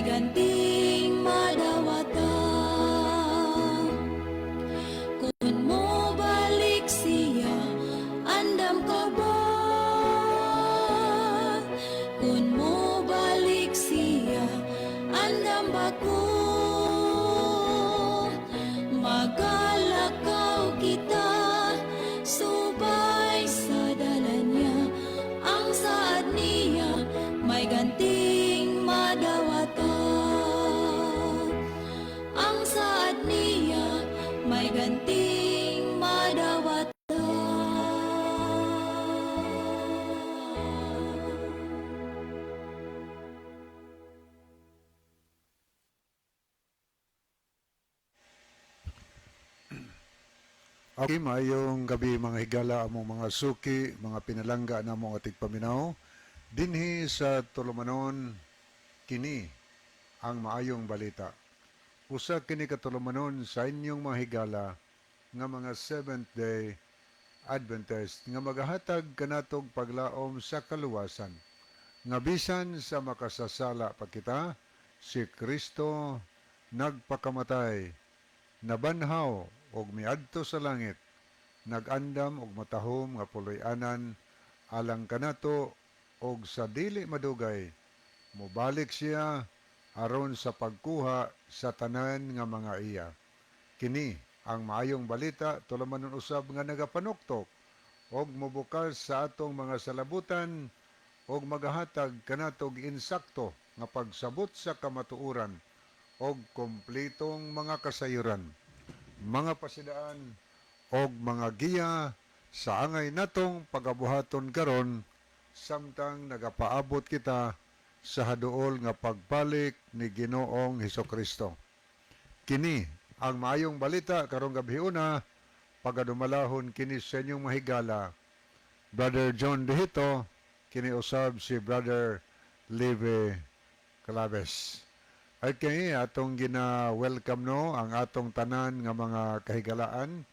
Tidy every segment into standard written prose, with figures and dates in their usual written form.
May ganting madawata. Kung mo balik siya, andam ka ba? Kung mo balik siya, andam ba ko? Magalakaw kita, subay sa dalan niya. Ang saad niya, may ganting madawata. Ang saad niya, may ganting madawata. Okay, maayong gabi, mga higala, among mga suki, mga pinalangga na among ating paminaw. Dinhi sa tulumanon, kini ang maayong balita. Usa kini ka tulumanon sa inyong mga higala nga mga Seventh Day Adventist nga magahatag kanatog paglaom sa kaluwasan. Nga bisan sa makasasala pa kita, si Kristo nagpakamatay, nabanhaw og miadto sa langit, nag-andam og matahom nga puloy-anan alang kanato, og sa dili madugay mobalik siya aron sa pagkuha sa tanan nga mga iya. Kini ang maayong balita, tulumanon usab nga nagapanuktok og mobukas sa atong mga salabutan og magahatag kanatog insakto nga pagsabot sa kamatuoran og kompletong mga kasayuran, mga pasidaan og mga giya sa angay natong pagabuhaton karon samtang nagapaabot kita sa haduol nga pagbalik ni Ginoong Hesukristo. Kini ang maayong balita karong gabhiona, pagadumalahon kini sa inyong mahigala, Brother John Dehito, kini usab si Brother Leve Claves. Okay, atong gina-welcome, no, ang atong tanan nga mga kahigalaan.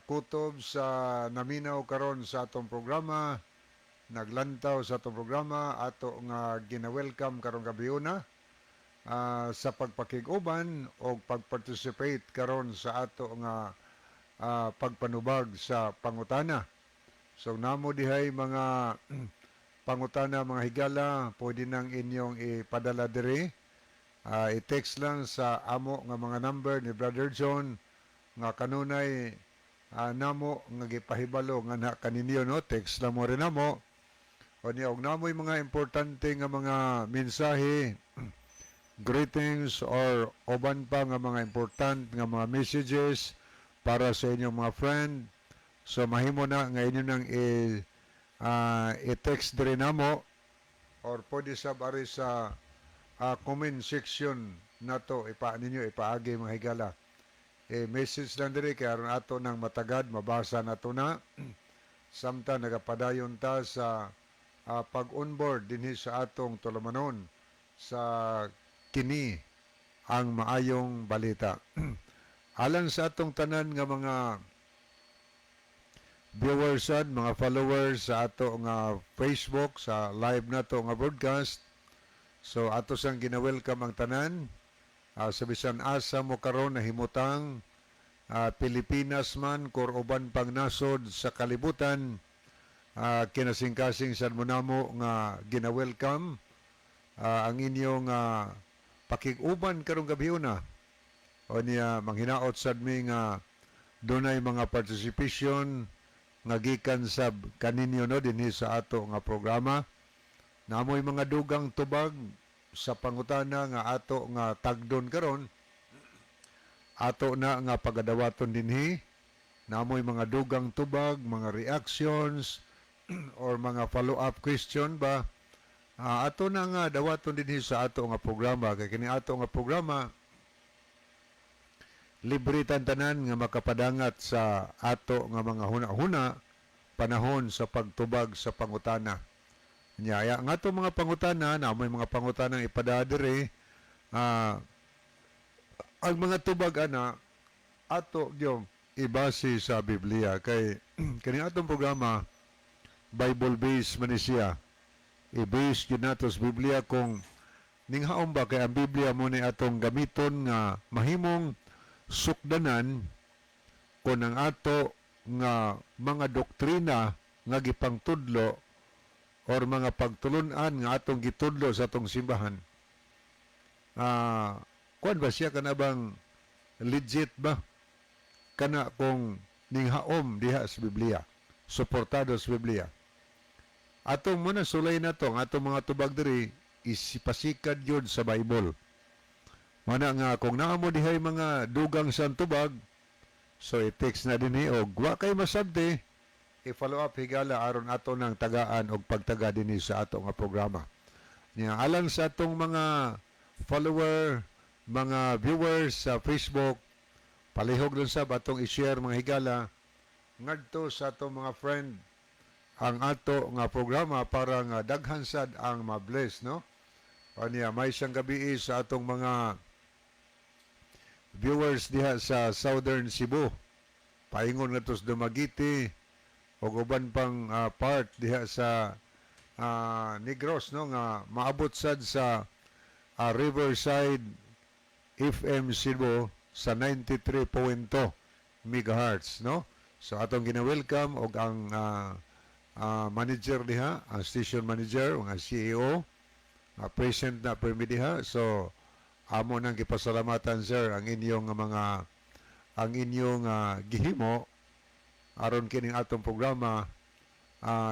Kutob sa naminaw karon sa atong programa, naglantaw sa atong programa, ato nga gina-welcome karong gabiuna sa pagpakig-uban o pag-participate karon sa ato nga pagpanubag sa pangutana. So namo dihay mga pangutana, mga higala, pwede nang inyong ipadala diri. I-text lang sa amo nga mga number ni Brother John nga kanunay namo nga gipahibalo nga na kaninyo, no, text lang mo rin namo. O niya, og namoy mga importante nga mga mensahe, greetings or uban pa nga mga important nga mga messages para sa inyong mga friend. So mahimo na nga inyo nang i-text diri namo or pwede sab ari sa comment section nato ipa ninyo ipaagi, mga higala. Eh, message lang diri kay aron ato nang matagad mabasa nato na samtang nagapadayon ta sa pag-onboard dinhi sa atong tulumanon sa kini ang maayong balita. Alang sa atong tanan nga mga viewers and mga followers sa ato nga Facebook sa live nato nga broadcast. So ato sang gina-welcome ang tanan sa bisan asa mo karon nahimutang, Pilipinas man or uban pang nasod sa kalibutan, kinasingkasing sad mo namo nga gina-welcome ang inyong pakig-uban karong gabiuna. O niya, manghinaot sad mi nga dunay mga participation nga gikan sab kaninyo, no, dinhi sa ato nga programa. Namoy mga dugang tubag sa pangutana nga ato nga tagdon karon, ato na nga pagadawaton dinhi. Namoy mga dugang tubag, mga reactions or mga follow-up question ba, ato na nga dawaton dinhi sa ato nga programa kay kini ato nga programa libre tanan nga makapadangat sa ato nga mga huna-huna panahon sa pagtubag sa pangutana. Nya, ya, nga ato mga pangutana, na may mga pangutanang ipada diri, ang mga tubag ana ato yung ibase sa Biblia kay kani atong programa Bible based man ni siya. I-base gyud nato sa Biblia kung Ninghaom ba kay ang Biblia mo ni atong gamiton nga mahimong sukdanan kon ang ato nga mga doktrina nga gipangtudlo or mga pagtulunan nga atong gitudlo sa atong simbahan, kuan ba siya, kana bang legit ba kana kung ninghaom diha sa Biblia, suportado sa Biblia? Atong muna sulay na to ang atong mga tubag diri isipasikad yun sa Bible. Mana nga kung naa mo dihay mga dugang sa tubag, so i-text na dinhi og wa kay masabti, i-follow up, higala, aron ato ng tagaan og pagtaga dinhi sa ato nga programa. Nya alang sa atong mga follower, mga viewers sa Facebook, palihog lang sab atong i-share, mga higala, ngadto sa atong mga friend ang ato nga programa para nga daghan sad ang ma-bless, no? Anya may isang gabi sa atong mga viewers diha sa Southern Cebu. Paingon nga sa Dumaguete ug uban pang part diha sa Negros, no, nga maabot sad sa Riverside FM Cebu sa 93.2 megahertz, no? So atong gina-welcome og ang manager diha, ang station manager, ang CEO, present na permi diha. So amo nang gipasalamatan, sir, ang inyong gihimo aron kining atong programa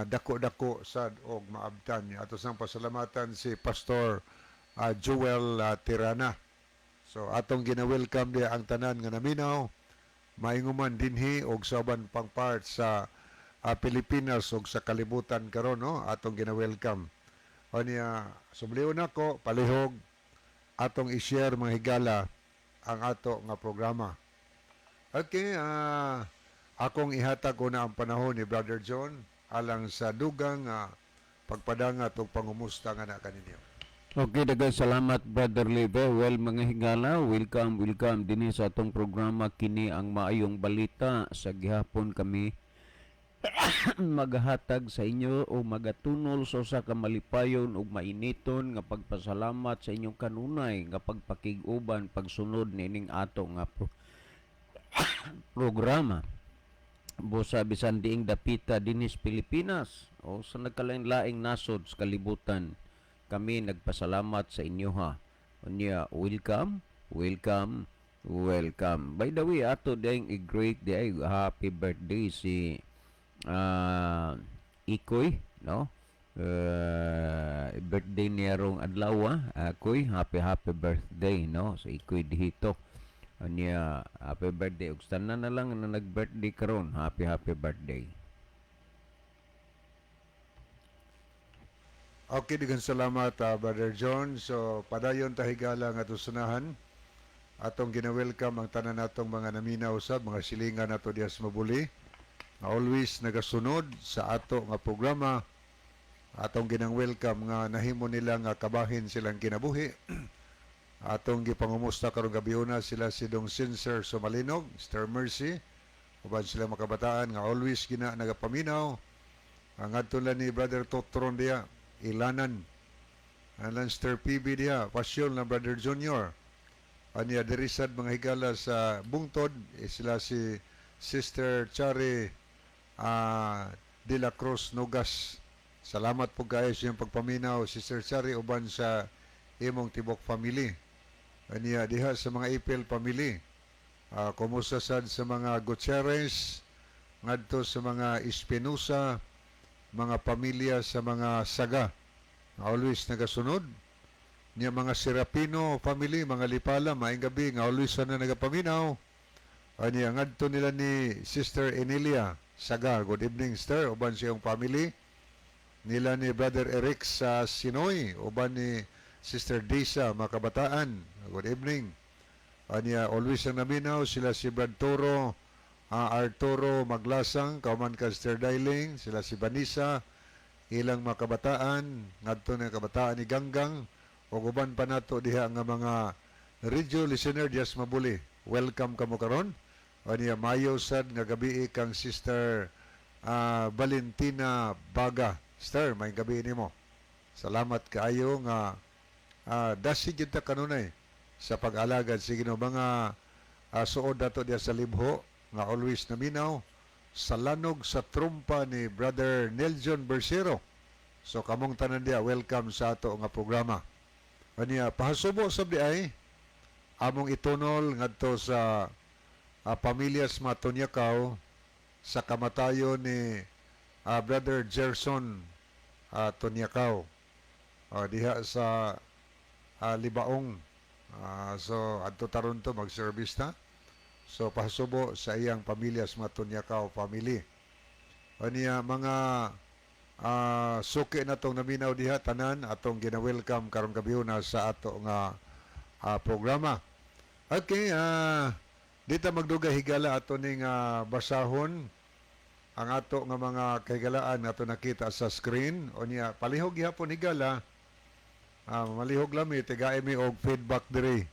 dako-dako sad og maabtan. Ato sang pasalamatan si Pastor Joel Tirana. So atong gina-welcome diha ang tanan nga naminaw mainguman dinhi og sa uban pang part sa Pilipinas ug sa kalibutan karon, no? Atong gina-welcome. Unya sublion nako, palihog atong i-share, mga higala, ang ato nga programa. Okay, akong ihatag ko na ang panahon ni Brother John alang sa dugang pagpadangat ug pangumusta nga na kaninyo. Okay, daghang salamat, Brother Live. Well, mga higala, welcome, welcome dinhi sa atong programa, kini ang Maayong Balita. Sa gihapon kami maghatag sa inyo o magatunol sa usa ka malipayon ug mainiton nga pagpasalamat sa inyong kanunay nga pagpakig-uban pagsunod niining ato nga programa. Busa bisan diing dapita dinhi sa Pilipinas o sa nagkalain-laing nasod sa kalibutan, kami nagpasalamat sa inyo ha. Unya welcome, welcome, welcome. By the way, ato ding i-greet di ay happy birthday si Ikoy, no? Birthday niya rong adlaw, Koy, happy happy birthday, no? So Ikoy dihito. Unya happy birthday ug tanan na lang na nag-birthday karon, happy happy birthday. Okay, daghang salamat, Brother John. So padayon ta, higala, nga sunahan. Atong gina-welcome ang tanan natong mga naminaw sa mga silingan nato diha sa Mabuli. Nga always nagasunod sa ato nga programa. Atong ginang welcome nga nahimo nila nga kabahin silang kinabuhi. Atong gipangumusta karong gabhiona sila si Dong Sincer Sumalinog, Sir Mercy, uban sila makabataan nga always gina nagapaminaw. Ang adto lang ni Brother Totron diya, Ilanan. Ang Lanster PB diya, Pasyon na Brother Junior. Anya diri sad, mga higala, sa bungtod, eh, sila si Sister Chari De La Cruz Nogas. Salamat po kayo sa iyong pagpaminaw, Sister Chari, uban sa imong tibok family. Anya diha sa mga Ipil family. Kumusta sad sa mga Gutierrez, ngadto sa mga Espinosa, mga pamilya sa mga Saga. Always nagasunod. Niya mga Serapino family, mga Lipala, maayong gabi, nga always na nagapaminaw. Anya ngadto nila ni Sister Emilia Saga. Good evening, sister, uban sa iyong family. Nila ni Brother Eric sa Sinoy, uban ni Sister Disa, mga kabataan. Good evening. Anya always ang naminaw sila si Brad Toro, Arturo Maglasang, kauman ka Sister Dailing, sila si Vanessa, ilang mga kabataan, ngadto na kabataan ni Ganggang, ug uban pa nato diha nga mga radio listener diya sa Mabuli. Welcome kamo karon. Anya mayo sad nga gabi kang Sister Valentina Baga. Sister, may gabi nimo. Salamat kaayo nga Dasig gyud ta kanunay sa pag-alagad sa Ginoo, mga suod nato diya sa Libho nga always naminaw sa lanog sa trumpa ni Brother Nelson Bersero. So kamong tanan diya, welcome sa ato nga programa. Kaniya pahasubo sab di ay among itunol ngadto sa pamilyas Matonyakaw sa kamatayon ni Brother Gerson Tonyakaw diha sa Libaong. So adto taron to mag-service na. So pahasubo sa iyang pamilya sa Matonyakaw family. Aniya mga suki na tong naminaw diha tanan, atong gina-welcome karong gabi na sa ato nga programa. Okay, dita magdugay, higala, ato ning basahon ang ato nga mga kahigalaan ato nakita sa screen. Unya palihog gihapon, higala, malihog lami tigae mi og feedback diri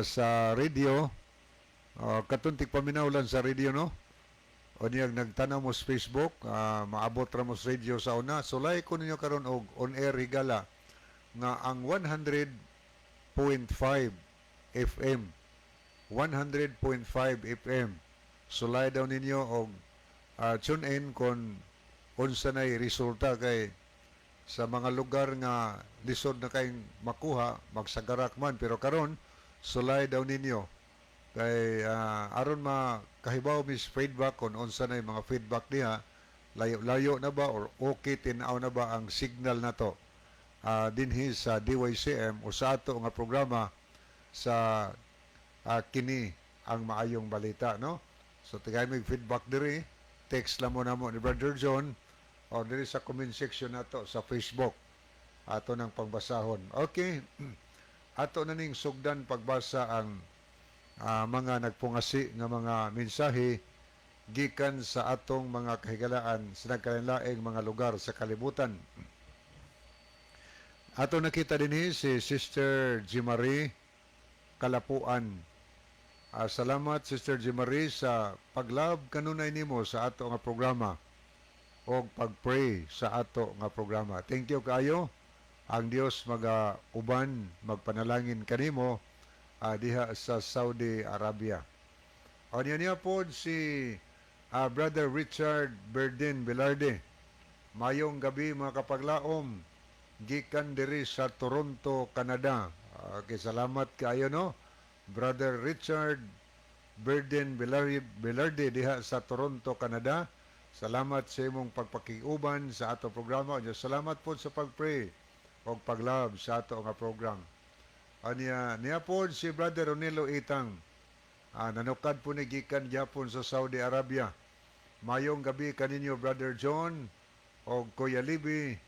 sa radio. Katong tigpaminaw lang sa radio, no? Unya nagtanaw mo sa Facebook, maabot ra mo sa radio sa una. Sulay ko ninyo karon og on air, higala, nga ang 100.5 FM, 100.5 FM, sulay daw ninyo og tune in kon unsa nay resulta, kay sa mga lugar nga lisod na kayong makuha, magsagarak man, pero karon sulay daw ninyo kay aron makahibaw mis feedback kon unsa nay mga feedback diha, layo-layo na ba or okay tin-aw na ba ang signal nato dinhi sa DYCM o sa ato nga programa sa Kini ang Maayong Balita, no? So tagay mig feedback diri, text lang mo namo ni Brother John o diri sa comment section nato sa Facebook, ato nang pagbasahon. Okay, ato na ning sugdan pagbasa ang mga nagpungasi nga mga mensahe gikan sa atong mga kahigalaan sa nagkalainlaing mga lugar sa kalibutan. Ato nakita dinhi si Sister Jimarie Kalapuan. Salamat, Sister Jimarie, sa paglove kanunay nimo sa ato nga programa o pag-pray sa ato nga programa. Thank you kaayo. Ang Dios maga-uban, magpanalangin kanimo diha sa Saudi Arabia. O niya niya po si Brother Richard Berdin Velarde. "Mayong gabi, mga kapaglaom, gikan diri sa Toronto, Canada." Okay, salamat kaayo, no? Brother Richard Berdin Velarde diha sa Toronto, Canada. Salamat sa imong pagpakiuban sa ato programa. Unya, salamat po sa pag-pray o pag-love sa ato nga program. Anya niya po si Brother Ronelo Itang. Nanukad po ni gikan gyapon sa Saudi Arabia. "Mayong gabi kaninyo, Brother John o Kuya Libi,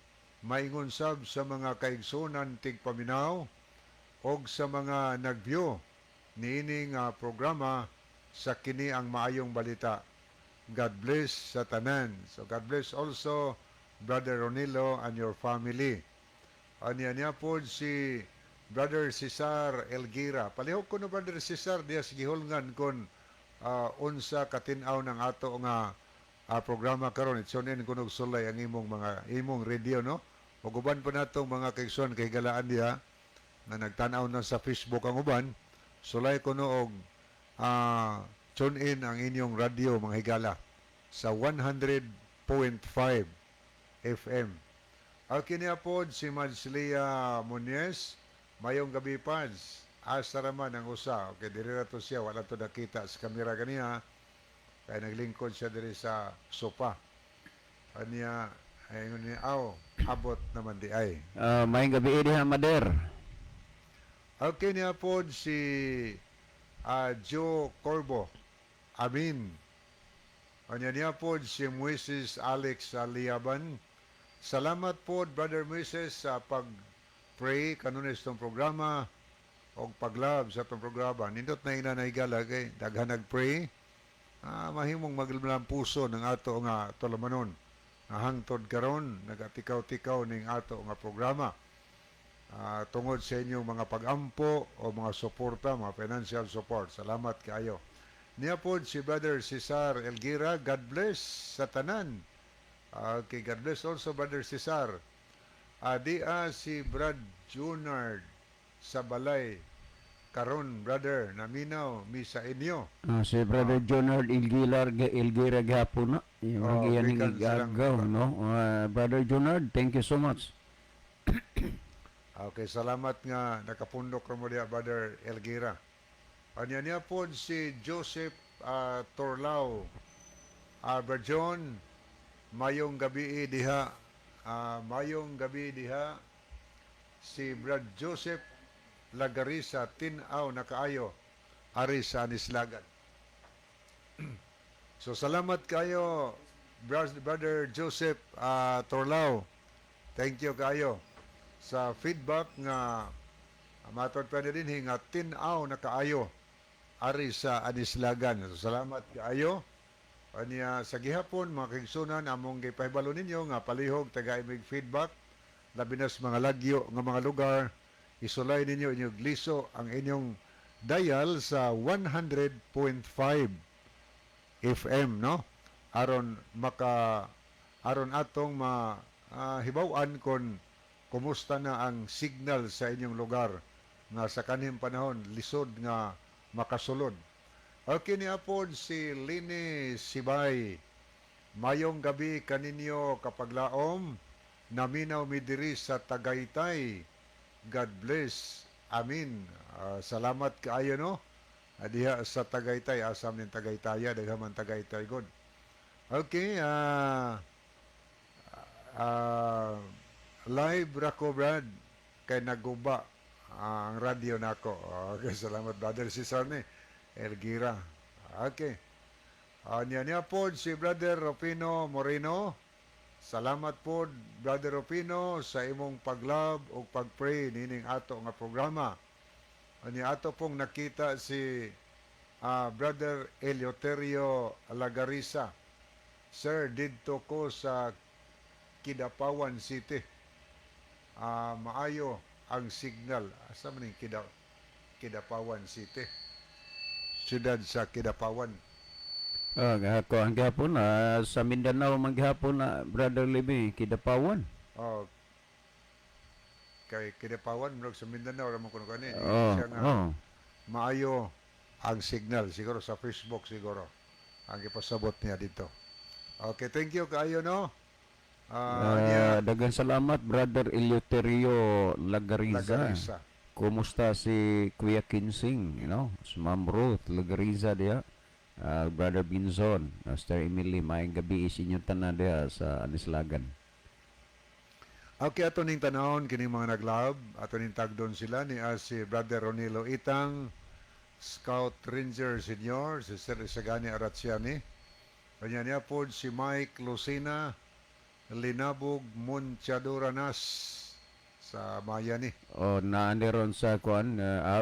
maingon sab sa mga kaigsunan tigpaminaw og sa mga nag-view niini nga programa sa Kini ang Maayong Balita. God bless sa tanan." So God bless also, Brother Ronilo and your family. Anya niya po si Brother Cesar Elgira. Palihog ko no, Brother Cesar, diya sa gihulngan kon unsa katin-aw ng ato nga programa karon. I-tune in kunog sulay ang imong mga imong radio, no? Ug uban pa natong mga kaigsoon kay galaan diha nga nagtan-aw na sa Facebook ang uban, sulay kuno og tune in ang inyong radio, mga higala, sa 100.5 FM. Okay niya po si Madslia Muñez. "Mayong gabi, Pads. Asa raman ang usa?" Okay, diri ra to siya, wala to nakita sa kamera ganiha. Kaya naglingkod siya diri sa sopa. Aniya, ayun niya, aw, abot naman di ay. Maayong gabi diha, Mader. Okay niya po si Joe Corbo. Amin. Anya niya po si Moises Alex Aliaban. "Salamat po, Brother Moises, sa pag-pray kanunay sa itong programa o pag-love sa itong programa." Nindot na ina na higala kay daghan nag-pray. Mahimong maglamang puso ng ato nga tulumanon. Nga hangtod karon nagatikaw-tikaw ning ato nga programa. Tungod sa inyong mga pag-ampo o mga suporta, mga financial support. Salamat kaayo. Niya po si Brother Cesar Elgira, "God bless sa tanan." Okay, God bless also, Brother Cesar. Adi si Brad Junard sa balay karon, brother, naminaw mi sa inyo. Ah, si Brother Jonard Ilgilar Ilgira gihapon na. Yung Oh, iyan gikan silang- igagaw, no? Ah, Brother Jonard, thank you so much. Okay, salamat nga nakapundok ra mo diha, Brother Elgira. Anya niya po si Joseph Torlao. Brad John, mayong gabi diha. Mayong gabi diha si Brad Joseph Lagarisa, tin-aw na kaayo ari sa Anislagan. So salamat kayo, Brother Joseph Torlao. Thank you kayo sa feedback nga matod pa ni dinhi nga tin-aw na kaayo ari sa Anislagan. So, salamat kaayo. Anya sa gihapon, mga kaigsunan, among gipahibalo ninyo nga palihog taga imig feedback, labi na sa mga lagyo nga mga lugar, isulay ninyo inyong liso ang inyong dial sa 100.5 FM, no, aron maka aron atong ma hibaw-an kon kumusta na ang signal sa inyong lugar nga sa kanhing panahon lisod nga makasulod. Okay, ni apod si Lini Sibay. Mayong gabi kaninyo kapaglaom, naminaw mi diri sa Tagaytay. God bless. Amin. Salamat kaayo, no. Diha sa Tagaytay, asam ning Tagaytaya, daghan man Tagaytay god. Okay, live ra ko, Brad, kay naguba ang radyo nako. Okay, salamat, Brother Cesar ni Elgira. Okay. Niya niya po si Brother Rufino Moreno. Salamat po, Brother Rufino, sa imong paglove o pagpray nining ato nga programa. Ani ato pong nakita si Brother Eleuterio Lagarisa. Sir, didto ko sa Kidapawan City. Maayo ang signal. Asa man yung Kidapawan City? Siyudad sa Kidapawan. Ah, ako ang gihapon sa Mindanao man gihapon na, Brother Libby, Kidapawan. Oh, kay Kidapawan, murag sa Mindanao ra man kuno kani. Siya nga maayo ang signal siguro sa Facebook siguro ang ipasabot niya dito. Okay, thank you kaayo, no. Niya Daghang salamat, Brother Eleuterio Lagariza. Lagariza. Kumusta si Kuya Kinsing, si Ma'am Ruth Lagariza diha. Brother Binson, Sister Emily, maayong gabi sa inyong tanan diha sa Anislagan. Okay, ato ning tanawon kining mga naglab, ato ning tagdon sila ni si Brother Ronilo Itang, Scout Ranger Senior, si Sir Isagani Aratsiani. Kanya niya po si Mike Lucina, Linabog Monchadoranas sa Mayani. Oh, naa ni ron sa kuan,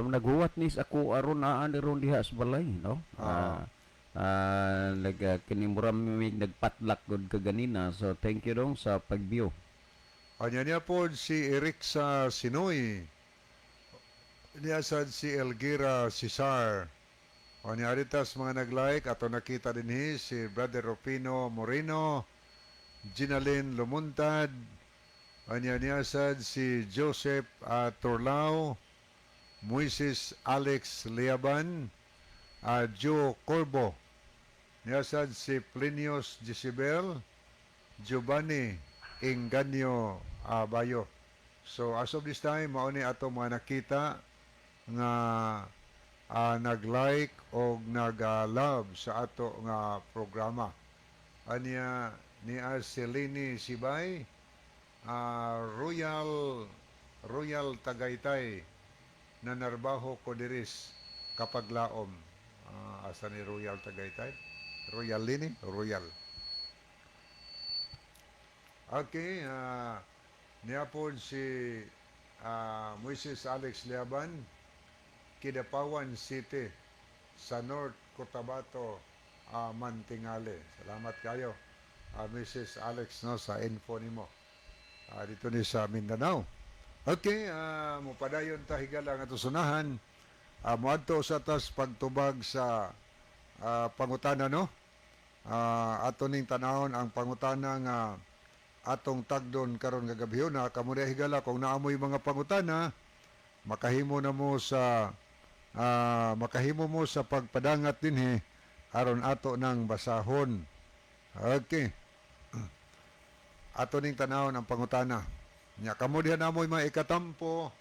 naghuwat ni sa ako aron naa ni ron diha sa balay, no? Nag kini mura mi nagpatlak gud kaganina. So thank you dong sa pag-view. Kanya niya po si Eriksa Sinoy. Niya sad si Elgira Cesar. O niya aritas mga nag-like, ato nakita din si Brother Rufino Moreno, Ginalyn Lumuntad, anya niya sad si Joseph Torlao, Moises Alex Liaban, Joe Corbo, niya sad si Plinius Gisibel, Giovanni Enganyo Abayo. So as of this time, mao ni ato mga nakita nga nag-like o nag-love sa ato nga programa. Anya ni Arcelini Sibay, Royal Royal Tagaytay, nanarbaho ko diris kapaglaom. Asa ni Royal Tagaytay? Royal Lini? Royal. Okay, niya po si Moises Alex Liaban, Kidapawan City, sa North Cotabato, Mantingale. Salamat kayo, Mrs. Alex, no, sa info nimo. Dito ni sa Mindanao. Okay, mupadayon ta, higala, ang ato sunahan. Moadto sa tas pagtubag sa pangutana, no? Ato ning tanawon ang pangutana nga Atong tagdon karon nga gabhiona. Kamo diha, higala, kung naamoy mga pangutana, makahimo mo sa pagpadangat dinhi aron ato nang basahon. Okay. Ato ning tanawon ang pangutana. Nya kamo diha namoy mga ikatampo.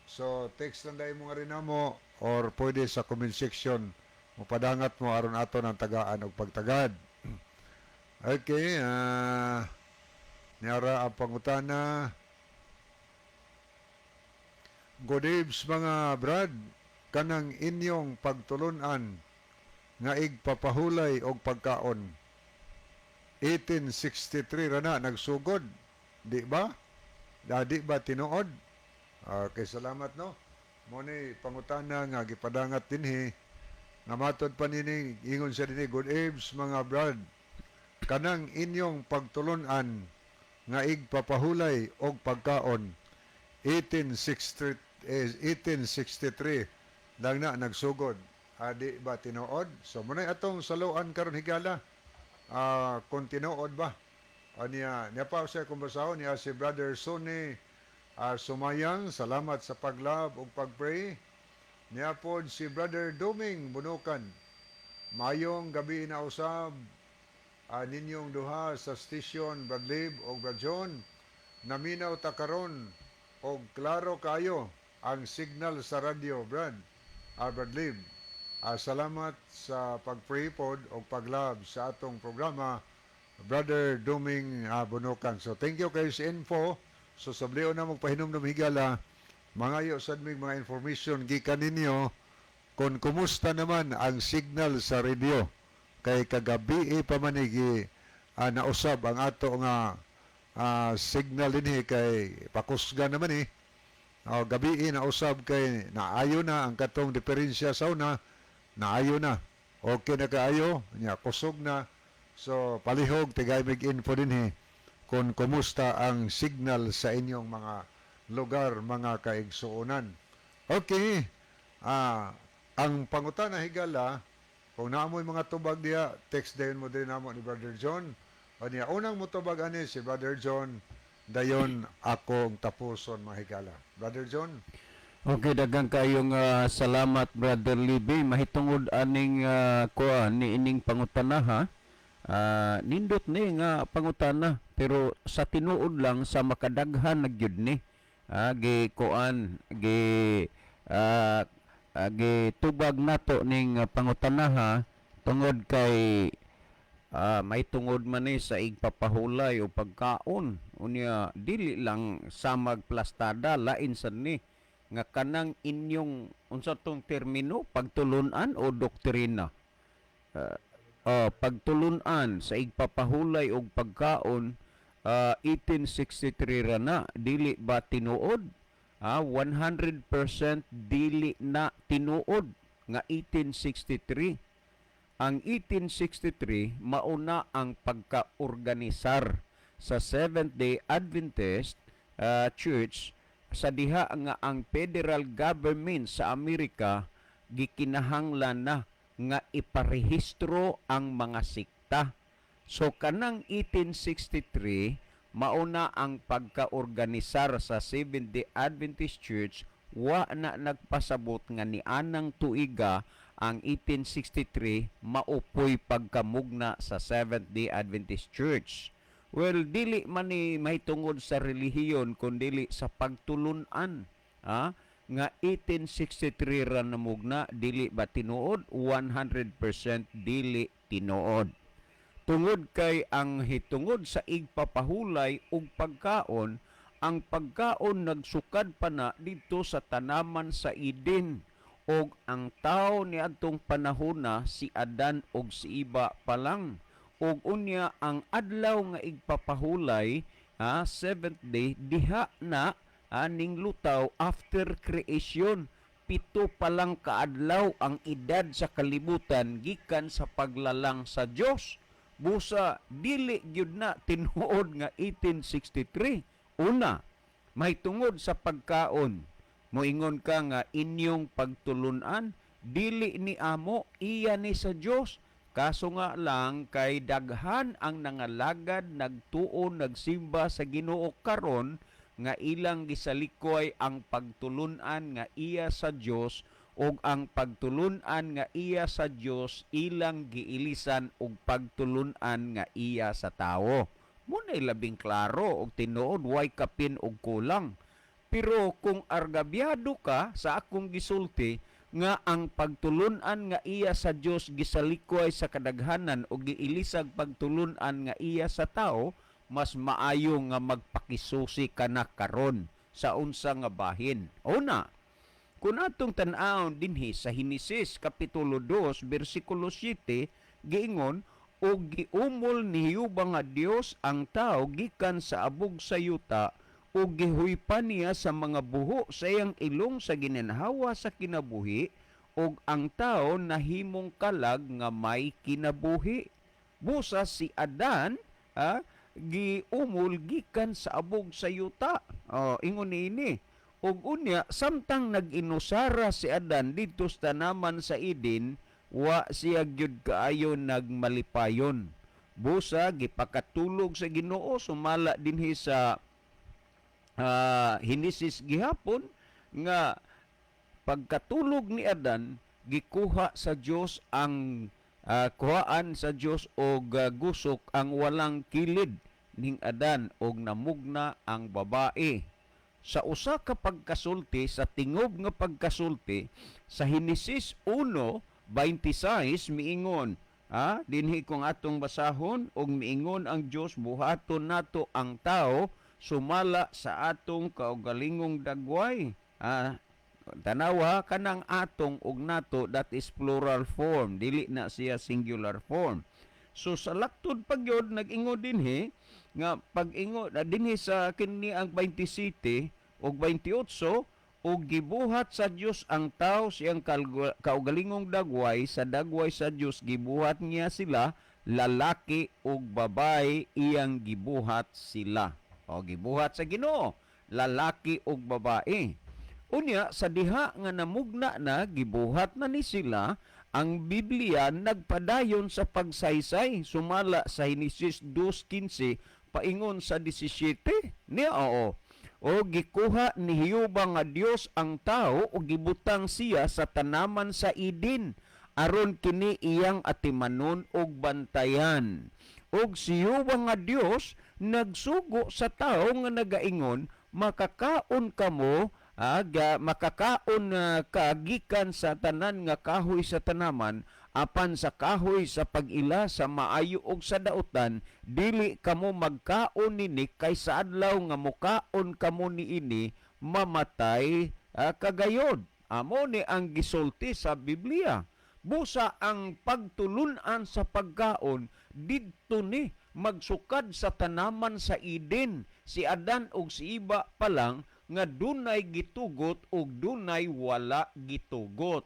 So text lang dahil mo nga rin namo or pwede sa comment section, mopadangat mo aron ato ng tagaan og pagtagad. Okay, niara ang pangutana. "Good eves, mga brad, kanang inyong pagtulunan nga igpapahulay og pagkaon. 1863 ra na nagsugod, di ba? Da, di ba tinuod?" Okay, salamat, no. Mo ni pangutana nga gipadangat dinhi. Namatod pa nini, ingon siya dinhi, "Good eves, mga brad. Kanang inyong pagtulunan nga igpapahulay og pagkaon, 1863, eh, 1863 lang na nagsugod. Adi ba tinuod?" So muna'y atong saluan karon, higala. Kung tinuod ba? Aniya, niya pa siya kung basahon niya si Brother Sonny Sumayang, salamat sa paglove ug pagpray. Niya pod si Brother Duming Bunukan. "Mayong gabi na usab ninyong duha sa station, Brad Lib o Brad John. Naminaw ta karon og klaro kayo ang signal sa radyo, Brad. Brad Lib. Salamat sa pag-pray pod og paglove sa atong programa, Brother Duming Bunukan." So thank you kayo sa info. So sablion na magpahinumdum, higala, mangayo sad mig mga information gikan ninyo kung kumusta naman ang signal sa radio kay kagabi eh, pa man gi nausab ang ato nga signal dinhi kay pakusga naman eh. Oh, gabi eh, nausab kay naayo na ang katong diferensya sa una, naayo na. Okay na kaayo, nya kusog na. So palihog tigay mig info dinhi kung kumusta ang signal sa inyong mga lugar, mga kaigsuonan. Okay. Ang pangutana, higala, kung naamoy mga tubag diya, text dayon mo din namo ni Brother John. O niya, unang motubag ani si Brother John, dayon akong tapuson, mga higala. Brother John? Okay, daghang kayong salamat, Brother Libby. Mahitungod aning kuan ni ining pangutana ha. Nindot ni nga pangutana, pero sa tinuod lang sa makadaghan na gyud ni. Gi kuan gi gi tubag nato ning pangutana ha tungod kay may tungod man ni sa igpapahulay o pagkaon. Unya dili lang sa magplastada, lain sad ni nga kanang inyong unsa tong termino, pagtulunan o doktrina, pagtulunan sa igpapahulay og pagkaon, 1863 ra na, dili ba tinuod? 100% dili na tinuod nga 1863. Ang 1863 mauna ang pagka-organisar sa Seventh-day Adventist Church sa diha nga ang federal government sa Amerika gikinahanglan na nga iparehistro ang mga sekta. So kanang 1863 mauna ang pagka-organisar sa Seventh-day Adventist Church, wa na nagpasabot nga nianang tuiga ang 1863 maupoy pagkamugna sa Seventh-day Adventist Church. Well, dili man ni mahitungod sa relihiyon kun dili sa pagtulunan. Nga 1863 ra namugna, dili ba tinuod? 100% dili tinuod. Tungod kay ang hitungod sa igpapahulay ug pagkaon, ang pagkaon nagsukad pa na didto sa tanaman sa Eden og ang tao niadtong panahona si Adan og si Iba pa lang. Ug unya ang adlaw nga igpapahulay, seventh day, diha na ning lutaw after creation. 7 pa lang kaadlaw ang edad sa kalibutan gikan sa paglalang sa Dios. Busa dili gyud na tinuod nga 1863. Una, may tungod sa pagkaon, moingon ka nga inyong pagtulunan, dili ni amo, iya ni sa Dios. Kaso nga lang kay daghan ang nangalagad, nagtuo, nagsimba sa Ginoo karon nga ilang gisalikoy ang pagtulunan nga iya sa Dios, ug ang pagtulunan nga iya sa Dios ilang giilisan og pagtulunan nga iya sa tawo. Muna'y labing klaro og tinuod, way kapin og kulang. Pero kung argabyado ka sa akong gisulti nga ang pagtulunan nga iya sa Dios gisalikoy sa kadaghanan o giilisag pagtulunan nga iya sa tao, mas maayo nga magpakisusi ka na karon sa unsa nga bahin. Una, kung atong tan-awon dinhi sa Henesis kapitulo 2 bersikulo 7, giingon, "Og giumol ni Jehova nga Dios ang tao gikan sa abog sa yuta ug gihuypan niya sa mga buho sa iyang ilong sa ginhawa sa kinabuhi, ug ang tao nahimong kalag nga may kinabuhi." Busa si Adan giumol gikan sa abog sa yuta. Oh, ingon niini. Ug unya, samtang nag-inusara si Adan didto sa tanaman sa Eden, wa siya gyud kaayo nagmalipayon. Busa gipakatulog sa Ginoo, sumala dinhi sa Henesis gihapon nga pagkatulog ni Adan, gikuha sa Dios ang kuhaan sa Dios og gusok ang walang kilid ning Adan, og namugna ang babae. Sa usa ka pagkasulti, sa tingob nga pagkasulti sa Henesis 1:26, miingon dinhi kung atong basahon, og miingon ang Dios, "Buhaton nato ang tao sumala sa atong kaugalingong dagway." Tanawa kanang "atong" ug "nato", that is plural form, dili na siya singular form. So sa laktod pagyod nag-ingon dinhi nga pag-ingon dinhi sa kini ang 27 ug 28, "Ug gibuhat sa Dios ang tao siyang kaugalingong dagway, sa dagway sa Dios gibuhat niya sila, lalaki ug babae iyang gibuhat sila." O gibuhat sa Ginoo, lalaki ug babae. Unya sa diha nga namugna na, gibuhat na ni sila, ang Biblia nagpadayon sa pagsaysay sumala sa Henesis 2:15 paingon sa 17 niya, oo. "O gikuha ni Jehova nga Dios ang tao ug gibutang siya sa tanaman sa Eden aron kini iyang atimanon ug bantayan. Ug si Jehova nga Dios nagsugo sa tao nga nagaingon, 'Makakaon kamo aga makakaon ka gikan sa tanan nga kahoy sa tanaman, apan sa kahoy sa pag-ila sa maayo ug sa dautan dili kamo magkaon nini, kay sa adlaw nga mukaon kamo niini mamatay kagayod.'" Amo ni ang gisulti sa Biblia. Busa ang pagtulunan sa pagkaon didto ni magsukad sa tanaman sa Eden, si Adan ug si Iba pa lang, nga dunay gitugot ug dunay wala gitugot.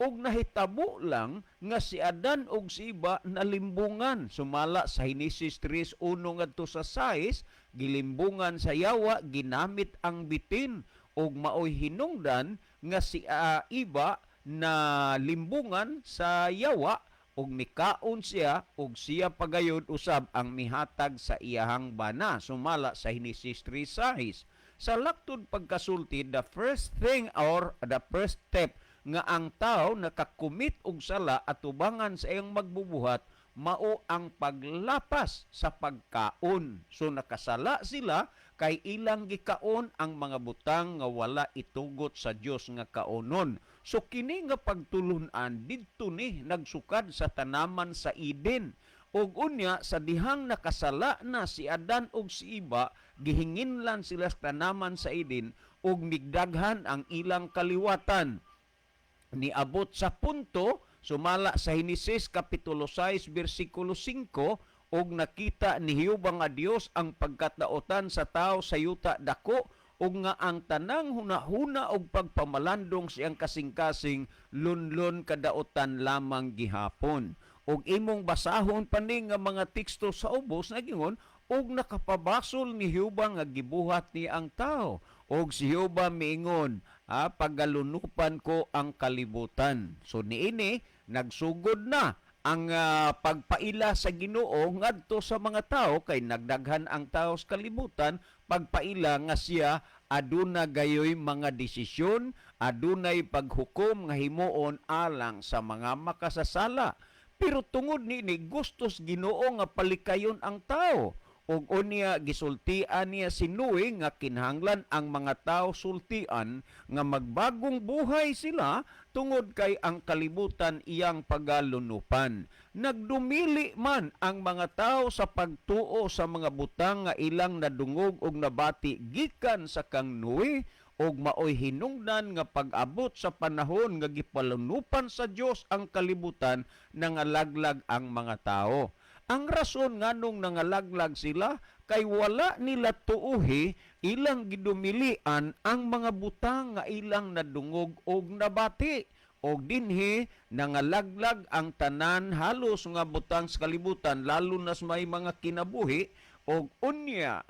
Ug nahitabo lang nga si Adan ug si Iba nalimbungan sumala sa Henesis 3:1 ngadto sa 6, gilimbungan sa yawa, ginamit ang bitin, ug maoy hinungdan nga si Iba na limbungan sa yawa ug mikaon siya, ug siya pagayod usab ang mihatag sa iyahang bana sumala sa Henesis 3:6. Sa laktod pagkasulti, the first thing or the first step nga ang tao nakakumit og sala atubangan sa iyang magbubuhat mao ang paglapas sa pagkaon. So nakasala sila kay ilang gikaon ang mga butang nga wala itugot sa Dios nga kaonon. So kini nga pagtulunan didto ni nagsukad sa tanaman sa Eden. Ug unya sa dihang nakasala na si Adan ug si Iba, gihinginlan sila sa tanaman sa Eden ug migdaghan ang ilang kaliwatan, niabot sa punto sumala sa Henesis kapitulo 6 bersikulo 5, "Og nakita ni Jehova nga Dios ang pagkataotan sa tao sa yuta dako, ug nga ang tanang hunahuna og pagpamalandong siyang kasing-kasing lunlon kadaotan lamang gihapon." Ug imong basahon pa ni nga mga teksto sa ubos, nagingon, "Og nakapabasol ni Jehova nga gibuhat ni ang tao. Og si Jehova miingon, 'Pagalunupan ko ang kalibutan.'" So niini nagsugod na Ang pagpaila sa Ginoo ngadto sa mga tao kay nagdaghan ang tao sa kalibutan, pagpaila nga siya aduna gayoy mga desisyon, adunay paghukom nga himuon alang sa mga makasasala. Pero tungod niini, gustos Ginoo nga palikayon ang tao ug unya gisultian niya si Noe nga kinahanglan ang mga tao sultian nga magbagong buhay sila tungod kay ang kalibutan iyang pagalunupan. Nagdumili man ang mga tao sa pagtuo sa mga butang nga ilang nadungog og nabati gikan sa kang Noe, og maoy hinungdan nga pag-abot sa panahon nga gipalunupan sa Dios ang kalibutan, nangalaglag ang mga tao. Ang rason nganong nangalaglag sila kay wala nila tuuhi, ilang gidumilian ang mga butang nga ilang nadungog og nabati. Og dinhi nangalaglag ang tanan halos nga butang sa kalibutan, lalo na sa may mga kinabuhi. Og unya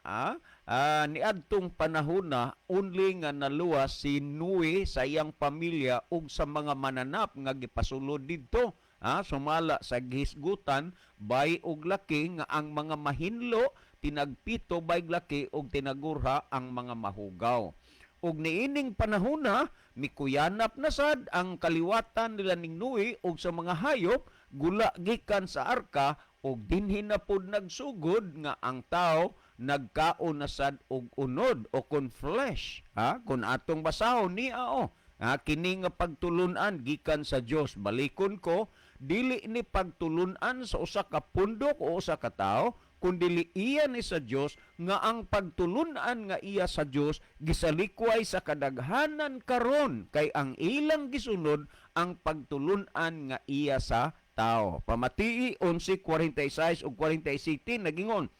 niadtong panahona only nga naluwas si Noe sa iyang pamilya ug sa mga mananap nga gipasulod didto, sumala sa gihisgutan, bay og laki, nga ang mga mahinlo tinagpito bay laki ug tinagurha ang mga mahugaw. Ug niining panahona mikuyanap na sad ang kaliwatan nila ning Noe ug sa mga hayop gula gikan sa arka, ug dinhi na pod nagsugod nga ang tao nagkaon na sad og unod o kon flesh, ha, kun atong basahon niya o ha, kini nga pagtulunan gikan sa Dios, balikon ko, dili ni pagtulunan sa usa ka pundok o usa ka tawo, kundili iya ni sa Dios, nga ang pagtulunan nga iya sa Dios gisalikway sa kadaghanan karon kay ang ilang gisunod ang pagtulunan nga iya sa tao. Pamatii 11:46 ug 47, nagingon,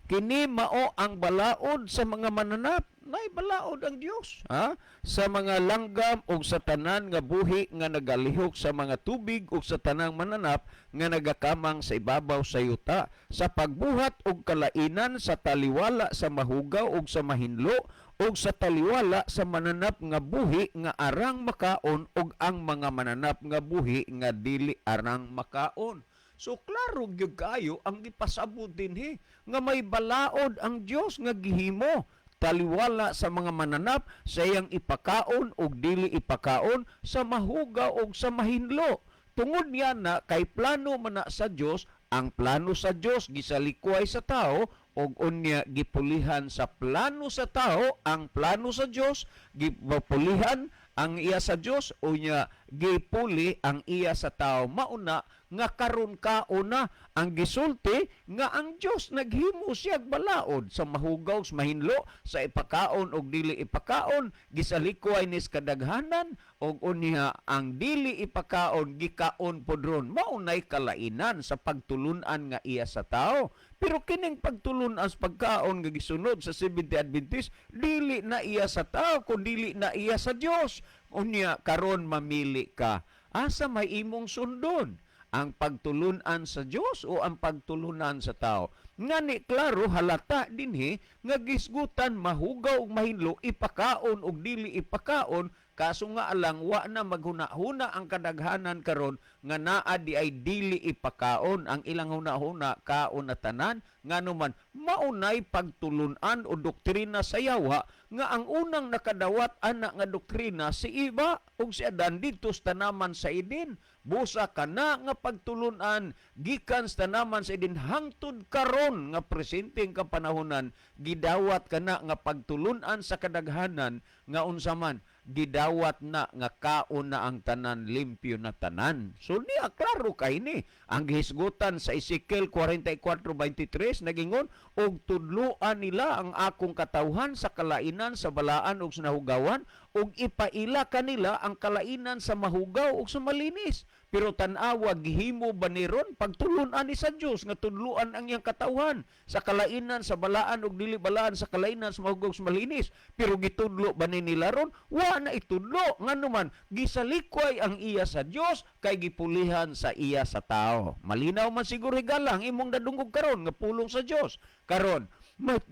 "Kini mao ang balaod sa mga mananap." Nay balaod ang Dios, ha? "Sa mga langgam ug sa tanan nga buhi nga nagalihok sa mga tubig ug sa tanang mananap nga nagakamang sa ibabaw sa yuta, sa pagbuhat og kalainan sa taliwala sa mahugaw ug sa mahinlo ug sa taliwala sa mananap nga buhi nga arang makaon ug ang mga mananap nga buhi nga dili arang makaon." So klaro gyud kaayo ang gipasabot dinhi nga may balaod ang Dios nga gihimo taliwala sa mga mananap, sa iyang ipakaon ug dili ipakaon, sa mahugaw ug sa mahinlo. Tungod niya na kay plano man na sa Dios, ang plano sa Dios gisalikway sa tao, ug unya gipulihan sa plano sa tao ang plano sa Dios, gipulihan ang iya sa Dios, unya gipuli ang iya sa tao. Mauna nga karon kauna ang gisulti nga ang Dios naghimo siyag balaod sa mahugaw, sa mahinlo, sa ipakaon og dili ipakaon, gisalikway nis kadaghanan, og unya ang dili ipakaon gikaon pod ron. Maunay kalainan sa pagtulunan nga iya sa tao. Pero kining pagtulunan sa pagkaon nga gisunod sa Seventh Adventist, dili na iya sa tao kun dili na iya sa Dios. Unya karon mamili ka, asa may imong sundon, ang pagtulunan sa Dios o ang pagtulunan sa tao? Ngani klaro halata dinhi nga gisgutan mahugaw ug mahinlo, ipakaon og dili ipakaon, kaso nga alang wa na maghuna-huna ang kadaghanan karon nga naa di ay dili ipakaon. Ang ilang huna-huna, kaon na tanan. Ngano man maunay pagtulunan o doktrina sa yawa nga ang unang nakadawat ana nga doktrina si Eva ug si Adan didto sa tanaman sa Eden. Busa kana nga pagtulunan gikan sa tanaman sa Eden hangtod karon nga presenteng kapanahonan, gidawat kana nga pagtulunan sa kadaghanan nga unsa man gidawat na nga kaon na ang tanan, limpyo na tanan. So niya klaro kay ni ang gihisgutan sa Ezekiel 44:23, nagingon, "Og tudloan nila ang akong katawhan sa kalainan sa balaan ug sa nahugawan, ug ipaila kanila ang kalainan sa mahugaw ug sa malinis." Pero tan-awa, gihimo ba ni ron pagtulunan ni sa Dios nga tudloan ang iyang katawhan sa kalainan sa balaan ug dili balaan, sa kalainan sa mahugaw ug sa malinis? Pero gitudlo ba ni nila ron? Wa na itudlo. Ngano man gisalikway ang iya sa Dios kay gipulihan sa iya sa tao. Malinaw man siguro, higala, ang imong nadungog karon nga pulong sa Dios. Karon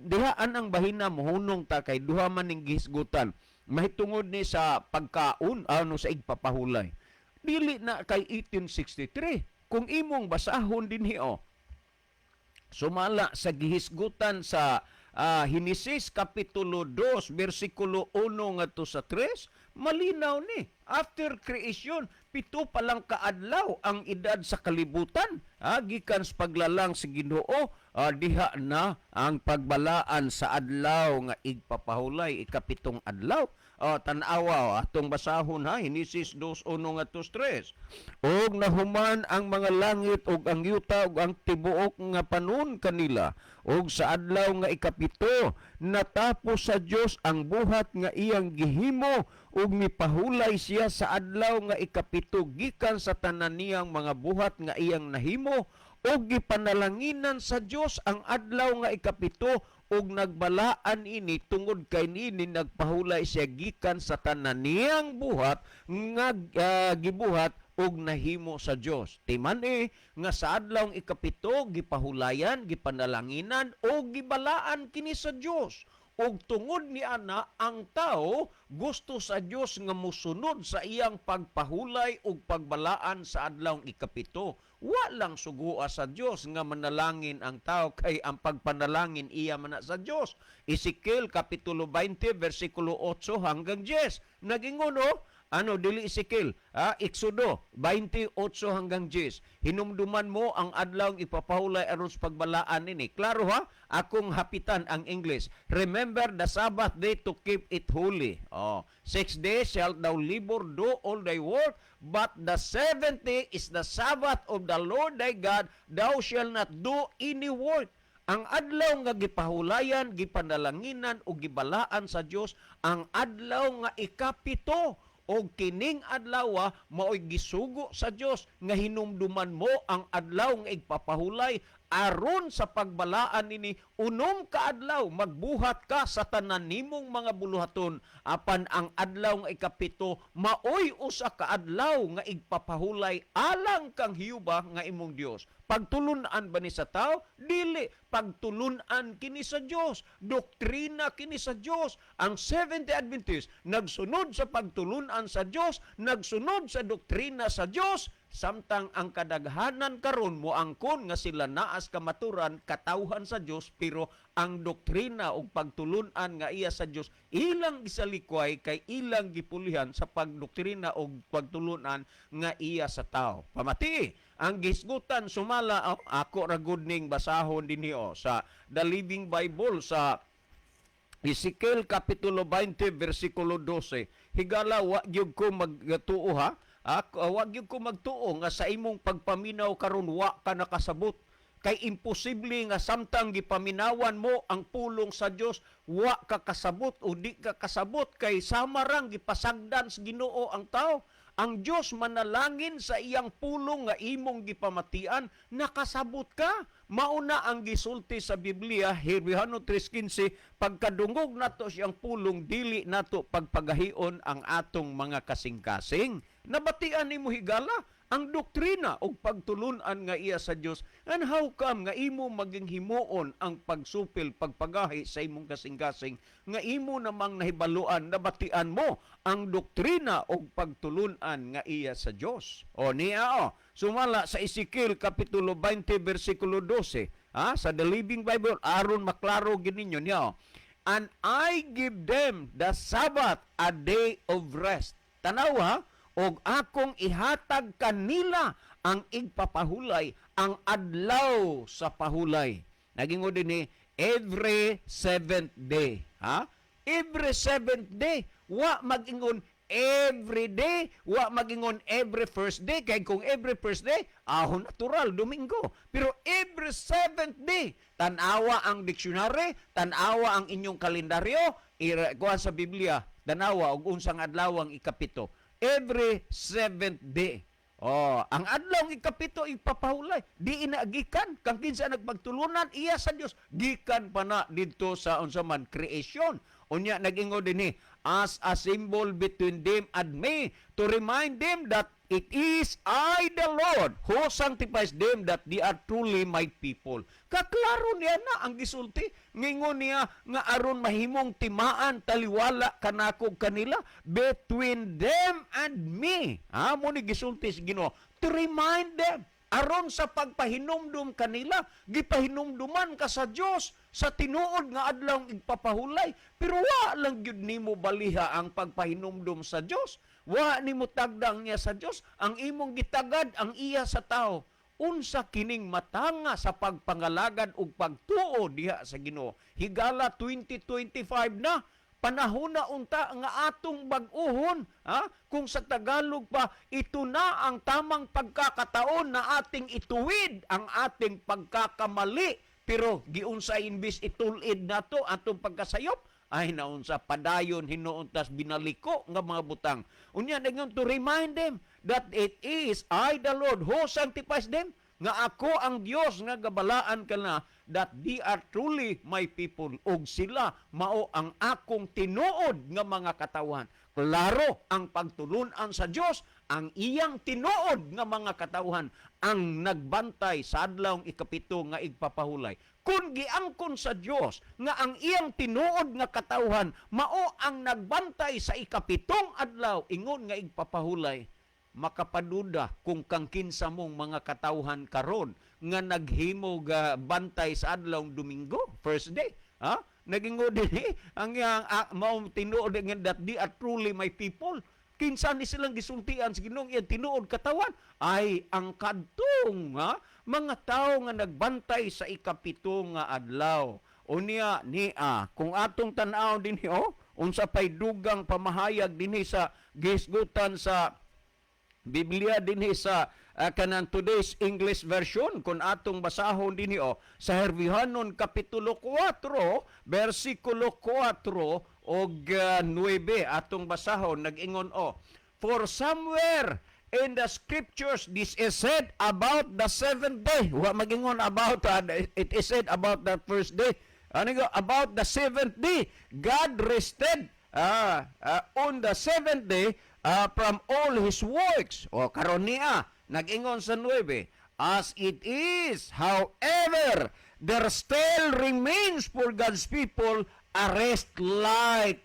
dihaan ang bahina, mohunong ta kay duha man ning gihisgutan mahitungod ni sa pagkaon, ano, sa igpapahulay. Dili na kay 1863. Kung imong basahon dinhi, oh, sumala sa gihisgutan sa Henesis kapitulo 2 bersikulo 1 ngadto sa 3, malinaw ni after creation, 7 pa lang kaadlaw ang edad sa kalibutan, gikan sa paglalang sa Ginoo. Diha na ang pagbalaan sa adlaw nga igpapahulay, ikapitong adlaw. Oh, tan-awa, atong basahon ha, Henesis 2:1 ngadto sa 3. "Ug nahuman ang mga langit ug ang yuta ug ang tibuok nga panon kanila. Ug sa adlaw nga ikapito, natapos sa Dios ang buhat nga iyang gihimo, ug mipahulay siya sa adlaw nga ikapito gikan sa tanan niyang mga buhat nga iyang nahimo. Ug gipanalanginan sa Dios ang adlaw nga ikapito ug nagbalaan ini, tungod kay niini nagpahulay siya gikan sa tanan niyang buhat nga gibuhat ug nahimo sa Dios." Timan eh nga sa adlaw ikapito, gipahulayan, gipanalanginan ug gibalaan kini sa Dios. Ug tungod ni ana, ang tao gusto sa Dios nga musunod sa iyang pagpahulay ug pagbalaan sa adlaw ikapito. Wa lang sugua sa Dios nga manalangin ang tao, kay ang pagpanalangin iya man na sa Dios. Ezekiel kapitulo 20 bersikulo 8 hanggang 10. Nagingon, oh, ano, dili Ezekiel, Exodo 28 hanggang 10. "Hinumduman mo ang adlaw ipapahulay aron sa pagbalaan nini." Klaro ha, akong hapitan ang English. "Remember the Sabbath day to keep it holy." Oh, "6 days shalt thou labor, do all thy work, but the seventh day is the Sabbath of the Lord thy God. Thou shalt not do any work." Ang adlaw nga gipahulayan, gipanalanginan o gibalaan sa Dios, ang adlaw nga ikapito. Og kining adlaw mao'y gisugo sa Dios nga hinumduman mo ang adlaw nga igpapahulay aron sa pagbalaan nini. 6 ka adlaw magbuhat ka sa tanan nimong mga buluhaton, apan ang adlaw nga ikapito maoy usa ka adlaw nga igpapahulay alang kang Hiyuba nga imong Dios. Pagtulunan ba ni sa tao? Dili. Pagtulunan kini sa Dios. Doktrina kini sa Dios. Ang Seventh-day Adventist nagsunod sa pagtulunan sa Dios, nagsunod sa doktrina sa Dios, samtang ang kadaghanan karon moangkon nga sila naas kamaturan, katawhan sa Dios, pero ang doktrina ug pagtulunan nga iya sa Dios ilang gisalikway, kay ilang gipulihan sa pagdoktrina ug pagtulunan nga iya sa tao. Pamati ang gisgutan sumala, oh, ako ra gud ning basahon dinhi, oh, sa The Living Bible, sa Ezekiel kapitulo 20 versikulo 12. Higala, wa gyud ko magtuo ha. Wa gyud ko magtuo nga sa imong pagpaminaw karon wa ka nakasabot. Kay imposible nga samtang gipaminawan mo ang pulong sa Dios, wa ka kasabot o di ka kasabot, kay sama rang gipasagdan sa Ginoo ang tao. Ang Dios manalangin sa iyang pulong nga imong gipamatian, nakasabot ka. Mauna ang gisulti sa Biblia, Hebreo 3:15, pagkadungog nato siyang pulong, dili nato pagpagahion ang atong mga kasing-kasing. Nabatian nimo, higala, ang doktrina o pagtulunan nga iya sa Dios. And how come nga imo maging himuon ang pagsupil, pagpagahi sa imong kasing-kasing nga imo namang nahibaluan, nabatian mo ang doktrina o pagtulunan nga iya sa Dios? O niya, o sumala sa Ezekiel kapitulo 20 versikulo 12, ha, sa The Living Bible, aron maklaro gyud ninyo niya, o. "And I give them the Sabbath, a day of rest." Tanaw ha, "Og akong ihatag kanila ang igpapahulay, ang adlaw sa pahulay." Nagingon din ni every seventh day. Ha? Every seventh day. Wa mag-ingon every day, wa mag-ingon every first day. Kay kung every first day, ahon natural, Domingo. Pero every seventh day, tanawa ang dictionary, tanawa ang inyong kalendaryo, kuha sa Biblia, tanawa og unsang adlaw ang ikapito. Every seventh day. Oh, ang adlaw ikapito ipapahulay. Di inagikan kang kinsa nagpagtulunan iya sa Dios. Gikan pa na didto sa unsa man creation. Unya nag-ingon dinhi, "As a symbol between them and me, to remind them that it is I the Lord who sanctifies them, that they are truly my people." Kaklaro niya na ang gisulti. Ngingon niya nga aron mahimong timaan taliwala kanako kanila, between them and me. Ha, mo ni gisulti sa Ginoo to remind them, aron sa pagpahinumdum kanila. Gipahinumduman ka sa Dios sa tinuod nga adlaw igpapahulay, pero wa lang gyud nimo baliha ang pagpahinumdum sa Dios. Wa nimo tagdang niya sa Dios. Ang imong gitagad ang iya sa tao. Unsa kining matanga sa pagpangalagad ug pagtuo diha sa Ginoo? Higala, 2025 na. Panahon na unta nga atong bag-uhon, ha? Kung sa Tagalog pa, ito na ang tamang pagkakataon na ating ituwid ang ating pagkakamali. Pero giunsa imbis itulid nato atong pagkasayop, ay naunsa, padayon hinuon tas binaliko nga mga butang. Unya ningon, to remind them that it is I the Lord who sanctifies them, nga ako ang Dios nga gabalaan ka na, that they are truly my people, ug sila mao ang akong tinuod nga mga katawhan. Klaro ang pagtulunan sa Dios, ang iyang tinuod nga mga katawhan ang nagbantay sa adlawng ikapito nga igpapahulay. Kung giangkon sa Dios nga ang iyang tinuod nga katawhan mao ang nagbantay sa ikapitong adlaw ingon nga igpapahulay, makapaduda kung kang kinsa mong mga katawhan karon nga naghimo ga bantay sa adlawng Domingo, first day, ha? Nagingon dinhi ang iyang mao tinuod nga that they are truly my people. Kinsa ni silang gisultian sa Ginoo iyang tinuod katawan? Ay ang kadtong, ha, mga tawo nga nagbantay sa ikapito nga adlaw. Unya nia, kung atong tan-aw dinhi, oh, unsa pay dugang pamahayag dinhi sa gisgutan sa Biblia dinhi sa kanang Today's English Version, kung atong basahon dinhi, oh, sa Herbihanon kapitulo 4 bersikulo 4 og 9, atong basahon. Nag-ingon, oh, "For somewhere in the scriptures this is said about the seventh day." Wa magingon about it is said about the first day. Ano go? About the seventh day, "God rested on the seventh day from all His works." O karon niya nag-ingon sa 9, "As it is, however, there still remains for God's people a rest like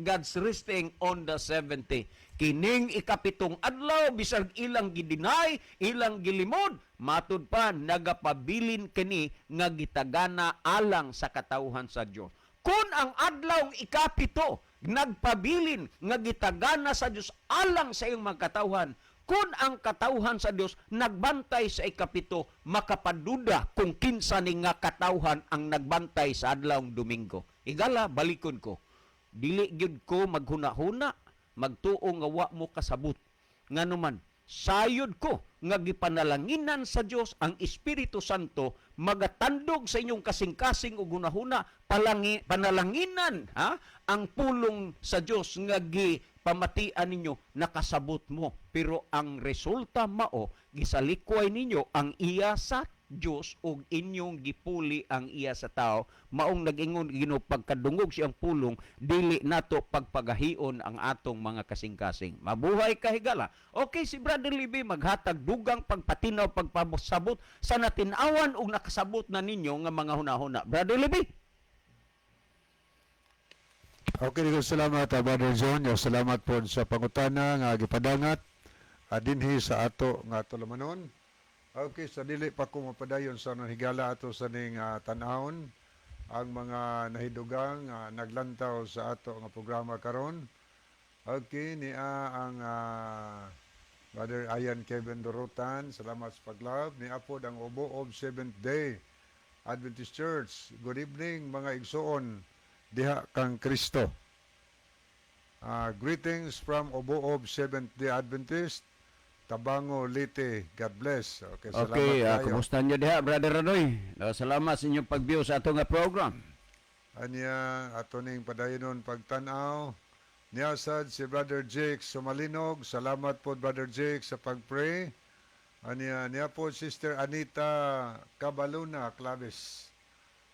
God's resting on the seventh day." Kining ikapitong adlaw, bisag ilang gidinay, ilang gilimod, matud pa nagapabilin kini nga gitagana alang sa katawhan sa Dios. Kung ang adlaw ikapito nagpabilin nga gitagana sa Dios alang sa iyong mga katawhan, kung ang katawhan sa Dios nagbantay sa ikapito, makapaduda kung kinsa ni nga katawhan ang nagbantay sa adlawng Domingo. Igala, balikon ko. Dili gyud ko maghuna-huna, magtuo nga wa mo kasabot. Nganuman, sayod ko nga gipanalanginan sa Dios ang Espiritu Santo magatandog sa inyong kasing-kasing ug hunahuna, panalanginan, ha, ang pulong sa Dios nga gipamatian ninyo, nakasabot mo, pero ang resulta mao gisalikway ninyo ang iya sa Dios ug inyong gipuli ang iya sa tao. Maong nag-ingon Ginoo, pagkadungog siyang pulong, dili nato pagpagahion ang atong mga kasing-kasing. Mabuhay ka, higala. Okay, si Brother Libby maghatag dugang pagpatinaw, pagpasabot sa natinawan ug nakasabot na ninyo nga mga hunahuna. Brother Libby. Okay, daghang salamat, Brother John. Ya, salamat po sa pangutana nga gipadangat dinhi sa ato nga tulumanon. Okay, sa dili pa ko mapadayon sa higala, ato sa ning tan-awon ang mga nahidugang naglantaw sa ato nga programa karon. Okay, niya ang Brother Ian Kevin Dorotan, salamat sa pag-love. Ni apod ang Obo-ob Seventh Day Adventist Church. Good evening, mga igsoon diha kang Kristo. Greetings from Obo-ob Seventh Day Adventist, Tabango, Leyte. God bless. Okay, salamat Okay, kayo. Kumusta nyo diha, Brother Ranoy? Salamat sa inyong pag-view sa ato nga program. Anya, ato ning padayonon pagtan-aw. Niya sad si Brother Jake Sumalinog. Salamat po, Brother Jake, sa pag-pray. Anya, niya po Sister Anita Cabaluna Claves.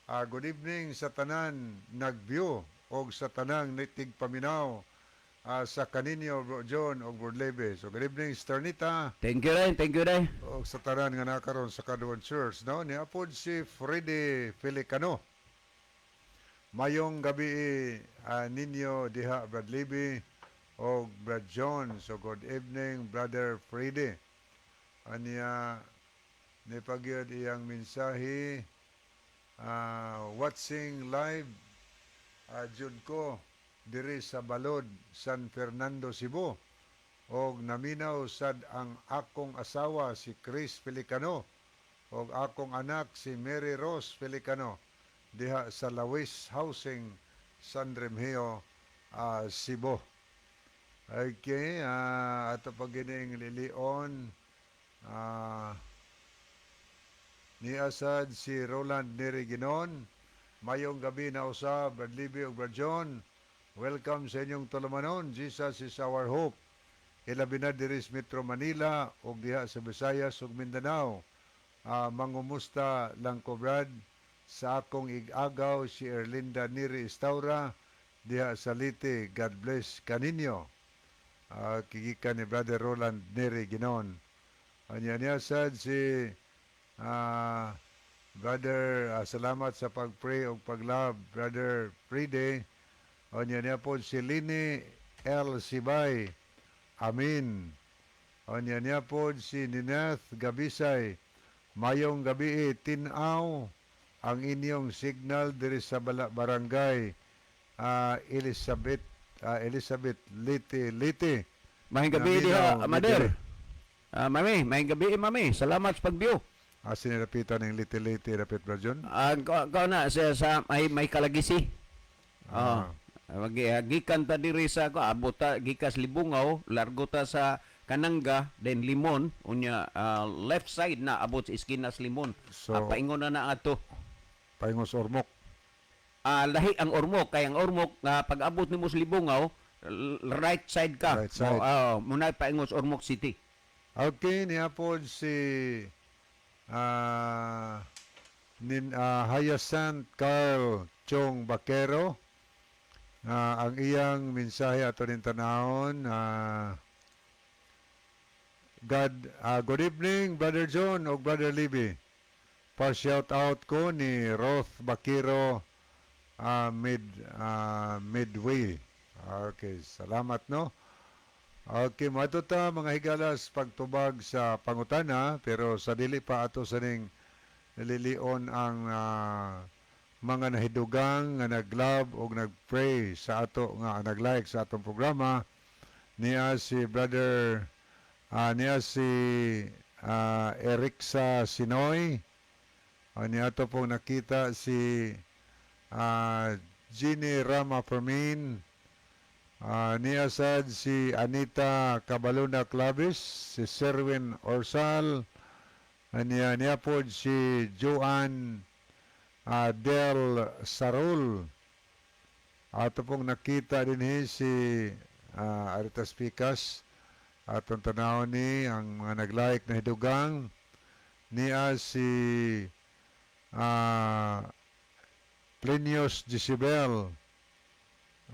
Good evening sa tanan nag-view og sa tanang tigpaminaw sa kaninyo, Bro John og Bro Lebe. So good evening, Sister Nita, Thank you rin, thank you rin. Og sa tanan nga nakaron sa Kaduan Church, no? Niapod si Freddy Felicano. Mayong gabi ninyo diha, Brad Libby og Brad John. So good evening, Brother Freddy. Anya ni pagyud iyang mensahe, watching live jud ko diri sa Balod, San Fernando, Cebu. Og naminaw sad ang akong asawa, si Chris Felicano, og akong anak, si Mary Rose Felicano, diha sa Lawis Housing, San Remigio, Cebu. Okay, ato pa gining lilion ni asad si Roland Neri Ginon. Mayong gabi na usab, Brad Libby ug Brad John. Welcome sa inyong tulumanon. Jesus is our hope. Ilabi na diri sa Metro Manila ug diha sa Visayas ug Mindanao. Mangumusta lang ko, Brad, sa akong igagaw, si Erlinda Neri Estaura, diha sa Leyte. God bless kaninyo. Gikan ni Brother Roland Neri Ginon. Anya niya sad si Brother, salamat sa pag-pray ug pag-love, Brother Fride. Anya niya po si Lini L. Sibay. Amin. Anya niya po si Nineth Gabisay. Mayong gabi, tinaw ang inyong signal diri sa barangay Elizabeth Elizabeth Leyte Leyte. Maayong gabi Naminaw, diha, Amader. diri. Mami, maayong gabi, mami. Salamat sa pag-view. Sinirapitan ng Leyte Leyte rapit, Brad John? Ko na sa may Kalagisi. Ah. Oh. Gikan ta diri sa ko, abot ta gikas Libungaw, largo ta sa Kananga, then Limon, unya left side na abot sa iskinas Limon. So- Paingon na na ato. Paingos Ormoc. Lahi ang Ormoc, kay ang Ormoc nga pag abot nimo sa Libungaw, right side ka. Right side. Mo, muna paingos Ormoc City. Okay, niya po si nin Hyacinth Carl Chong Baquero. Ang iyang mensahe ato nin tanahon, God, good evening, Brother John ug Brother Libby. Pa shout out ko ni Roth Bakiro Midway. Okay, salamat, no. Okay, mato ta, mga higalas, pagtubag sa pangutana, pero sa dili pa ato sa ning nalilion ang mga nahidugang nga nag-love o nag-pray sa ato nga nag-like sa atong programa, niya si brother niya si Ericsa Sinoy, niya ato pong nakita si Jeannie Rama Fermin, niya sad si Anita Cabaluna Clavis, si Serwin Orsal, niya po si Joanne Del Sarul. Ato pong nakita din si Aritas Picas. Atong tanaw ni ang mga nag-like na hidugang, niya si Plinius Jezebel.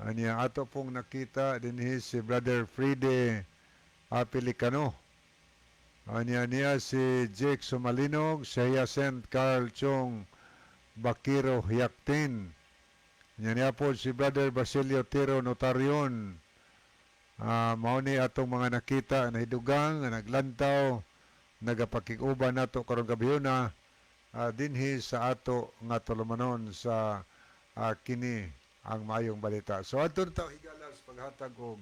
Anya ato pong nakita din si Brother Fride Apilicano. Anya niya si Jake Sumalinog, si Hyacinth Carl Chong Bakiro Yaktin. Anya niya po si Brother Basilio Tiro Notarion. Mao ni atong mga nakita na hidugang nga naglantaw, nagapakig-uban nato karong gabhiona dinhi sa ato nga tulumanon sa kini ang Maayong Balita. So adto na ta, higalas, paghatag og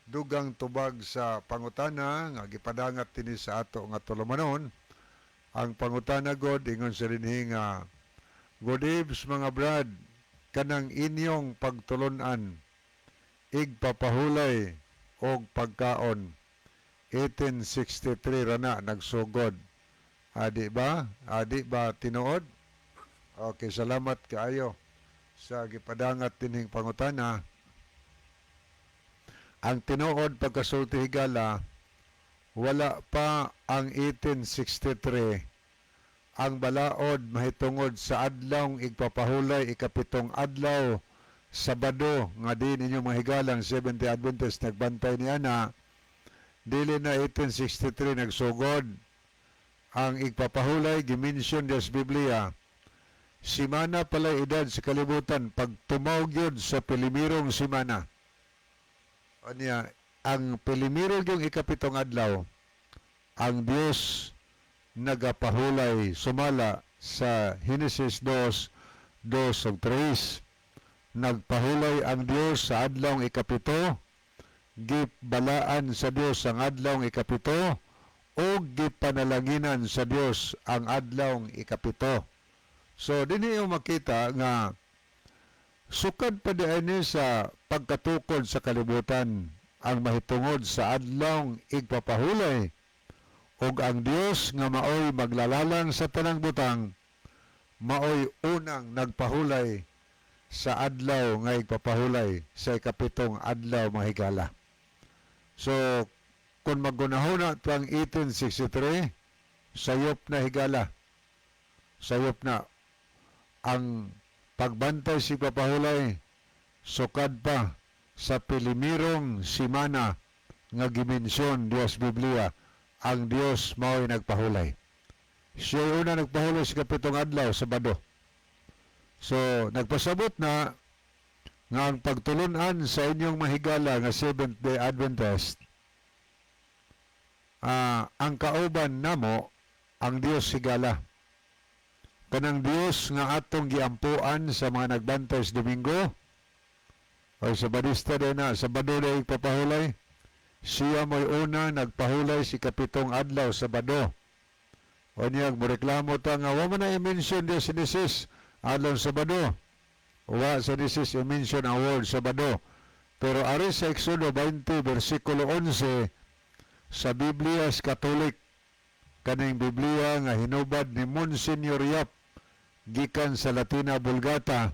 dugang tubag sa pangutana nga gipadangat dinhi sa ato nga tulumanon. Ang pangutana god ingon sa dinhi nga, "Good eves, mga brad, kanang inyong pagtulunan igpapahulay og pagkaon, 1863 ra na nagsugod. Adi ba? Adi ba tinuod?" Okay, salamat kaayo sa gipadangat dinhing pangutana. Ang tinuod pagkasulti, higala, wala pa ang 1863. Ang balaod mahitungod sa adlawng igpapahulay, ikapitong adlaw, Sabado, nga di ninyo mahigalang Seventh-day Adventist nagbantay niya na dili na 1863 nagsugod. Ang igpapahulay gi-mention sa Biblia, simana pala edad sa kalibutan pag tumaw gyud sa pilimirong simana. Anya ang pilimiro yung ikapitong adlaw, ang Dios nagapahulay sumala sa Henesis 2, 2 ug 3. Nagpahulay ang Dios sa adlawng ikapito, gibalaan sa Dios ang adlawng ikapito ug gipanalanginan sa Dios ang adlawng ikapito. So dinhi yung makita nga sukad pa di ni sa pagkatukod sa kalibutan ang mahitungod sa adlawng igpapahulay, ug ang Dios nga maoy maglalalang sa tanang butang maoy unang nagpahulay sa adlaw nga igpapahulay sa ikapitong adlaw, mga higala. So, kung maggunahuna tuang 1863, sayop na, higala. Sayop na. Ang pagbantay si papahulay, sukad pa sa pilimirong simana nga gimensyon Dios Biblia, ang Dios mao'y nagpahulay. Siya una nagpahulay sa kapitong adlaw, Sabado. So, nagpasabot na nga ang pagtulunan sa inyong mahigala nga Seventh Day Adventist, ang kauban namo ang Dios, higala. Kanang Dios nga atong giampuan sa mga nagbantay sa Domingo, o sa Sabadista din na, Sabado na ipapahulay, siya mo'y una nagpahulay si kapitong adlaw, Sabado. O niya, mo reklamo ta nga, wa man na i-mention diya sa Genesis, adlaw Sabado. Wa sa Genesis i-mention ang word Sabado. Pero ari sa Exodo 20, versikulo 11, sa Biblia Catholic, kaning Biblia nga hinubad ni Monsignor Yap, gikan sa Latina Vulgata,